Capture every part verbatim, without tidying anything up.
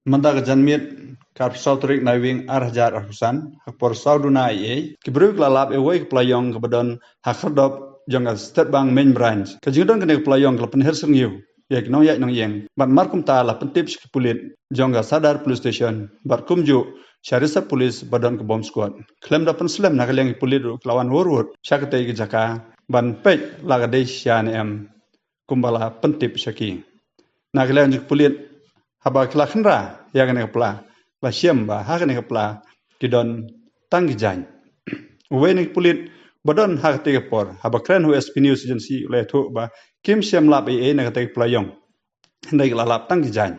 Mynta ka janmiet ka arphew saw tarik Naiwieng ar hajar arphew san, ha ka por saw duna eiei, ki briew ki la lap ïa kawei ka pla ïong kaba don ha khyrdop jong ka State Bank Main Branch. Ka jingdon kane ka pla ïong ka la pynher syrngiew ïa ki nongïaid nongïeng, bad mar kumta la pyntip sha ki pulit jong ka Sadar Police Station bad kumjuh sha Reserve Police ba don ka Bomb Squad. Khlem da pynslem, na ka liang ki pulit ruh ki la wan wut wut sha katei ka jaka ban peit la ka dei shisha ne em, kumba la pyntip sha ki. Na ka liang jong ki pulit, haba ki la khynra ïa kane ka pla, la shem ba ha kane ka pla ki don tang ki jaiñ. Uwei na ki pulit ba don ha katei ka por, haba kren ha u S P News Agency, u la ïathuh ba kim shym lap ei ei na katei ka pla ïong, hynrei ki la lap tang ki jaiñ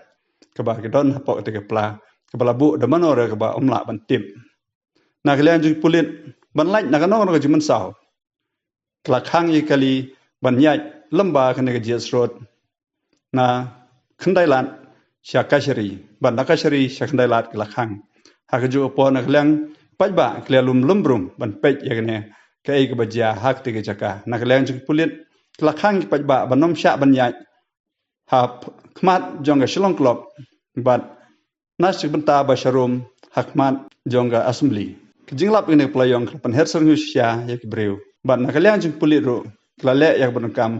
kaba ki don hapoh katei ka pla, kaba la buh da mano re kaba ym lah ban tip. Na ka liang jong ki pulit, ban lait na kano kano ka jingmynsaw, ki la khang ïa ki kali ban ïaid lyngba kane ka G S Road na Khyndailad sha Kashari, bad na Kashari sha Khyndailad ki la khang. Ha kajuh ka por, na ka liang paidbah ki la lum lum brum ban peit ïa kane kaei kaba jia ha katei ka jaka. Na ka liang jong ki pulit, ki la khang ki paidbah ban ym shah ban ïaid ha khmat jong ka Shillong Clock bad na shi bynta ba sharum ha khmat jong ka Assembly. Ka jinglap ïa kane ka pla ïong ka la pynher syrngiew shisha ïa ki briew, bad na ka liang jong ki pulit ruh ki la leh ïa kaba donkam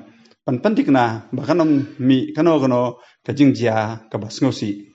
ban pynthikna ba kan ym mih kano kano ka jingjia kaba sngewsih.